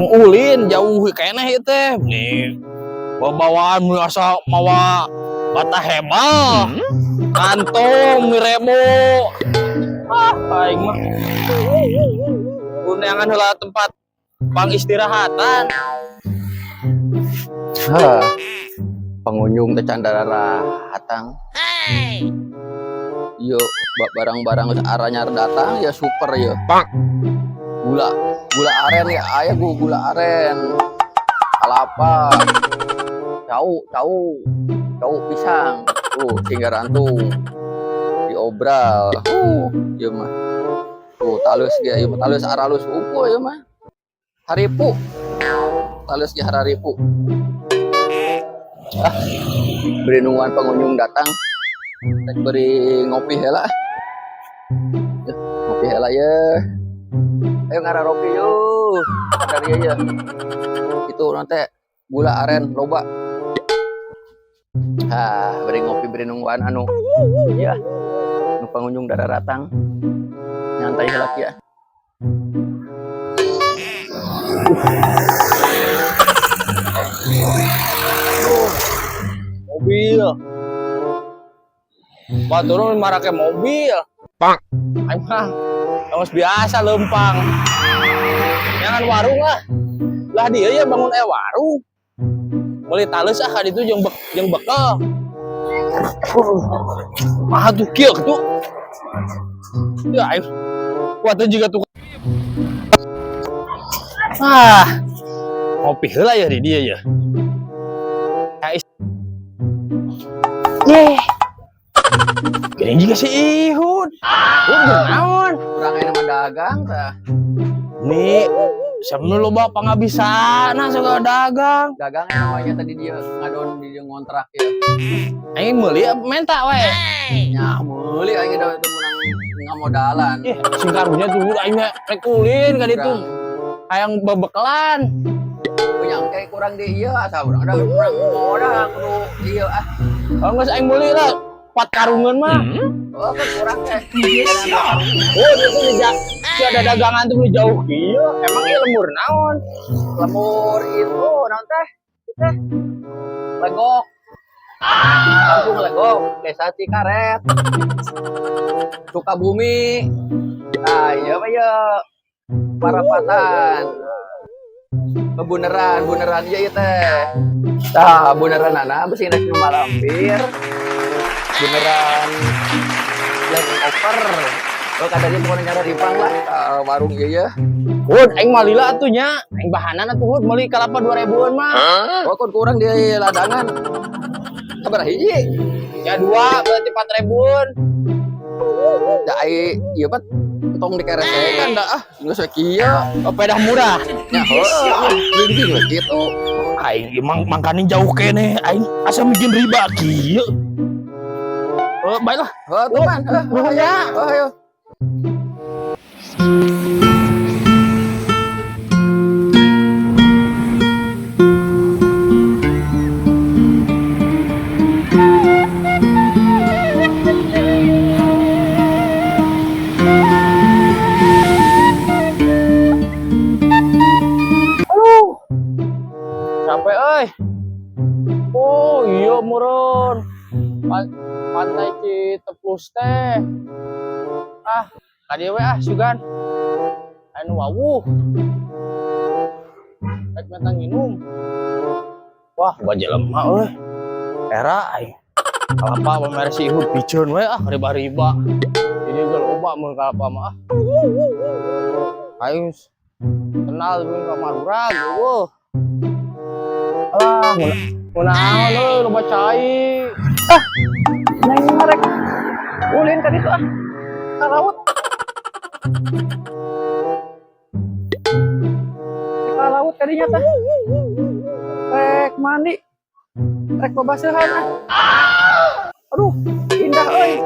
Hayang ulin jauh keneh ieu teh. Nih bawaan asa mawa bata hebel. Kantong mirebo. Ah, aing mah. Undangan heula tempat pangistirahatan. Hah. Pengunjung teh can hatang. Yo, barang-barang geus aranyar datang ya, super ya. Gula gula aren ya, aya gula aren. Kalapa. Cau, cau. Cau pisang. Tuh, singgarantung. Diobral. Ieu mah. Tuh, talus ge ieu mah, talus aralus ukur ieu mah. Haripu. Talus ge hararipu. Ah, beri nungguan pengunjung datang. Rek beri ngopi heula. Ya, ngopi heula ya. Ayo ngararopi yuk. Dari ya. Itu nanti gula aren loba. Ah, beri ngopi, beri nungguan anu. Ya. Nu pengunjung daratang. Nyantai heula ya. Mobil. Batur marake mobil. Pak. Aing mah geus biasa lempang. Jangan warung lah. Lah dia ya bangun warung. Meuli taleus ah ka ditu jeung jeung bekel. Mah tuh kieu tuh. Ya aing kuat juga tuh. Ah. Ngopi heula ya di dia ya. Yeh. Gini juga si Ihud. Ihud naon? Urang aya mah dagang tah. Nih, siapa nu loba pangabisana suka dagang. Dagang namanya tadi dia ngadon di dia ngontrak ya. Aing meuli menta we. Nya meuli aing da itu menang ngamodalan. Ih, sing karunya tuh aing mah rek ulin ka ditu. Hayang bebekelan. Nyangke kurang di ieu asa urang ada urang modal kudu ieu ah. Kalau geus aing meuli lah 4 karungan mah. Oh, kan kurang teh. Oh, itu di si ada dagangan tuh jauh kieu. Emang ieu lembur naon? Lembur itu naon teh? Ieu teh Legok. Kampung Legok, Desa Cikaret. Sukabumi. Ah, iya mah ieu. Parapatan. Bebuneran, buneran ieu ieu teh. Tah, buneran ana bisi rek nu malampir. Buneran black over. Oh, katanya pokoknya nyara ripang lah, warung ieu ya. Hud, aing mah lila atuh nya. Aing bahanan atuh Hud meuli kalapa 2000-an mah. Oh, kun kurang di ladangan. Sabaraha hiji? Ya 2 berarti 4000-an. Da ai ieu mah tong dikeresekan da ah, geus we kieu. Oh, pedah murah. Nya heuh, gini we kitu. Aing emang mangkaning jauh keneh aing asa bikin riba kieu. Oh, baiklah. Heuh, tuh man. Heuh, Nuhun ya. Oh, ayo. Aduh. Capek euy. Oh, iya meureun. Pantai Citeplus teh. Ah, ka dieu we ah sugan. Anu wawuh. Rek menta nginum. Wah, gua jelema euy. Era aing. Kalapa pamer si Ihud piceun we ah riba-riba. Jadi ge loba mun kalapa mah ah. Aing kenal jeung ka Madura eueuh. Alah, ngunaon euy loba cai. Ah, neng rek ulin ka ditu ah. Ka laut. Ka laut kadinya teh. Rek mandi. Rek babaseuhan ah. Aduh, indah euy.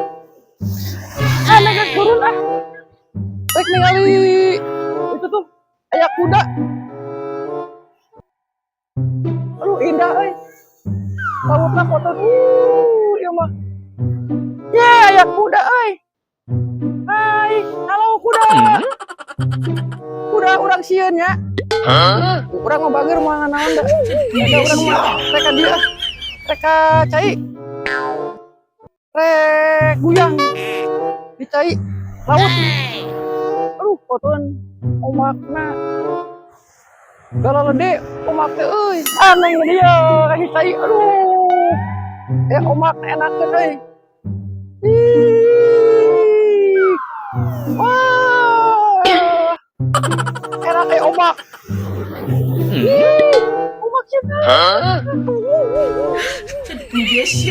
Ah, neng turun ah. Rek ningali itu tuh aya kuda. Aduh, indah euy. Lautna kotor. Ieu mah. Ye, aya kuda euy. Hai, halo kuda. Kuda urang sieun nya. Urang mah bager moal naon da. Da urang mah rek ka dieu. Rek ka cai. Rek guyang di cai laut. Aduh, kotoan ombakna. Galalede ombak teh euy. Aneh dia kasih cai. Aduh. Eh, ombak enakeun euy. Ih. Wah. Enak eh ombak. Ih, ombak sih.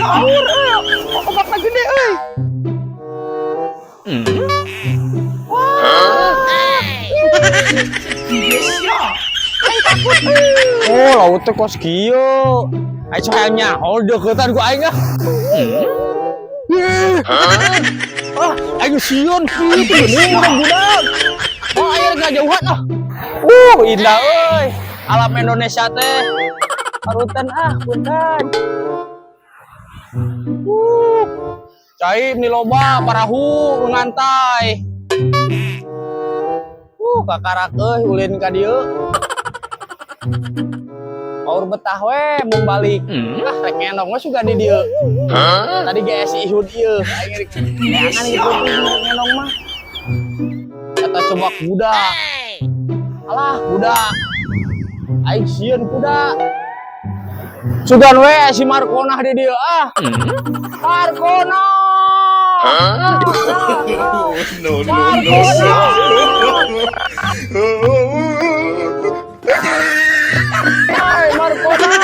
Power euy. Ombakna gede euy. Wah. Oh, laut teh kos kieu. Aing sok hayang nyaho deuketan ku aing ah. Ih. Ah, aing sieun kieu geuning budak-budak. Oh, aing rek ngajauhan ah. Indah euy. Alam Indonesia teh. Parutan ah, punten. Cai ni loba parahu ngantai. Kakarak euy ulin ka dieu. Paur betah we mun balik. Ah, rek ngendong mah suka di dieu. Tadi ge si Ihud ieu, aing rek neangan gitu ngendong mah. Kata coba kuda. Alah, kuda. Aing sieun kuda. Sugan we si Markonah di dieu ah. Markona. No, no, no. Markona. Hai Markona,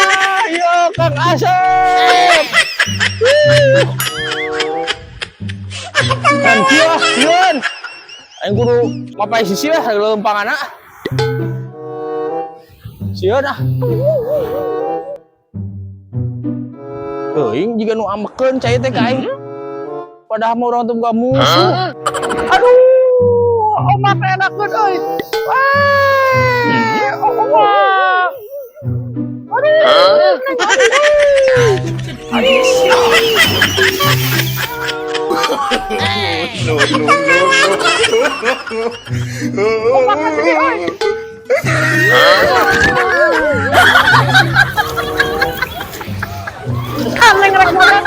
yo Kang Asep. Kan kieu ah, sieun. Aing kudu mapai sisi lah leumpangana. Sieun ah. Teuing jiga nu ambekeun cai teh ka aing. Padahal mah urang teh boga musuh. Aduh, ombak enakeun euy. Wah, ombak. Aduh, aduh. No, no, no, no. Ombakna gede euy. Aneh ngerek banget.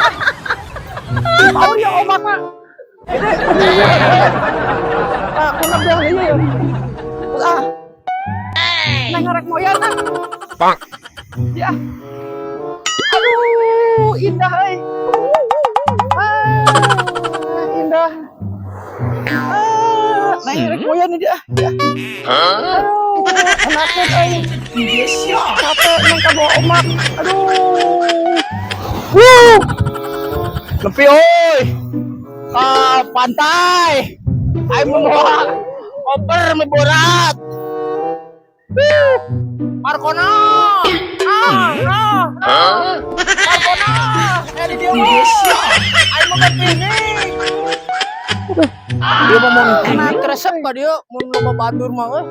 Power ya ombakna. Gede. Ah, aku nebeng ieu ya. Ah. Neng ngerek moyan ah. Pak. Ya. Aduh, indah euy. Ah, indah. Ah, neng ngerek moyan ini ah. Ya. Aduh, enakeun euy. Capek neng kabawa ombak. Aduh. Wuh. Nepi euy. Ka pantai. Aing mau bawa koper mie berat. Wuh. Markona. Ah, ah, ah. Markona. Eh di dieu mah. Aing mau ke piknik. Dia mah mun enak resep ka dieu mun loba batur mah euy.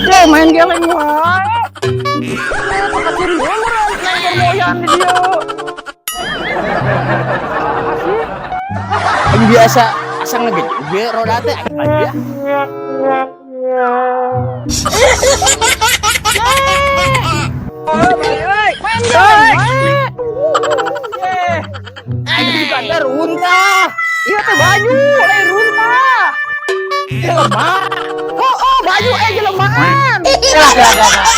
Eh, main geleng wae. Makasih urang neng moyan di dieu. Aing biasa asang lagi juga roda teh aing lagi ya. Main geleng wae. Eh, aing juga ada runtah. Iya teh baju, lain runtah. Jelema. Oh, baju eh jelemaan. Lah, lah, lah, lah.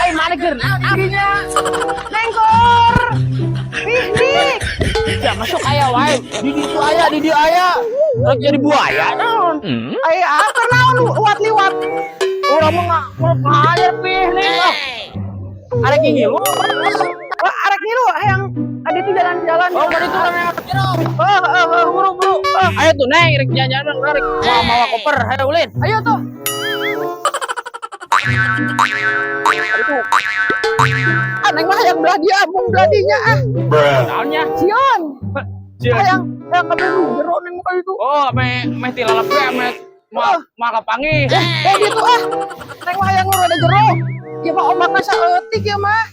Eh, mana keur naon abinya? Nengkor. Piknik. Ya masuk aya wae. Di ditu aya, di dieu aya. Rek jadi buaya naon? Aya apa naon uat liwat. Urang mah nggak ngajar piknik ah. Arek ngilu. Oh, arek ngilu hayang adi tuh jalan-jalan. Oh, tadi tuh namanya Oh, oh, oh, buru buru. Ayo tuh neng rek jalan-jalan urang rek mawa mawa koper. Ayo ulin. Ayo tuh. Ah, neng mah hayang belah dia, mung belah dinya ah. Naonnya? Sion. Sieun. Hayang hayang kabeh jero neng muka itu. Oh, me me tilalep we me ma ma kapanggih. Eh, gitu ah. Neng mah hayang nu rada jero. Ieu mah ombakna saeutik ya mah.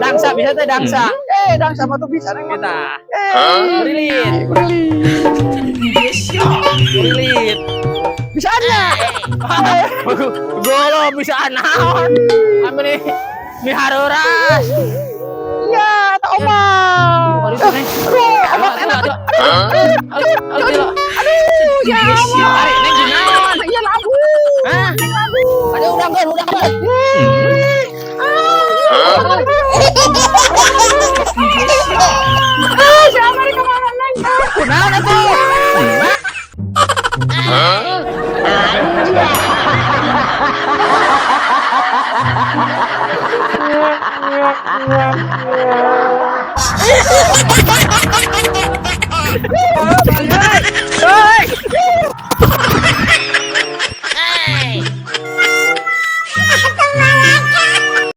Dangsa bisa teh, dangsa. Eh, dangsa mah tuh bisa, Neng. Kita. Eh, Burilit. Burilit. Bisa aja. Golo bisa naon. Ame nih miharuras. Iya, tak ombak. Aduh, Neng. Aduh, ombak enak. Aduh, aduh, aduh, aduh. Aduh, ya Allah. Ari, Neng kunaon? Iya, labu. Hah? Aduh, udangkeun, udangkeun. Ah, si Amari kemana, Neng? Kunaon atuh?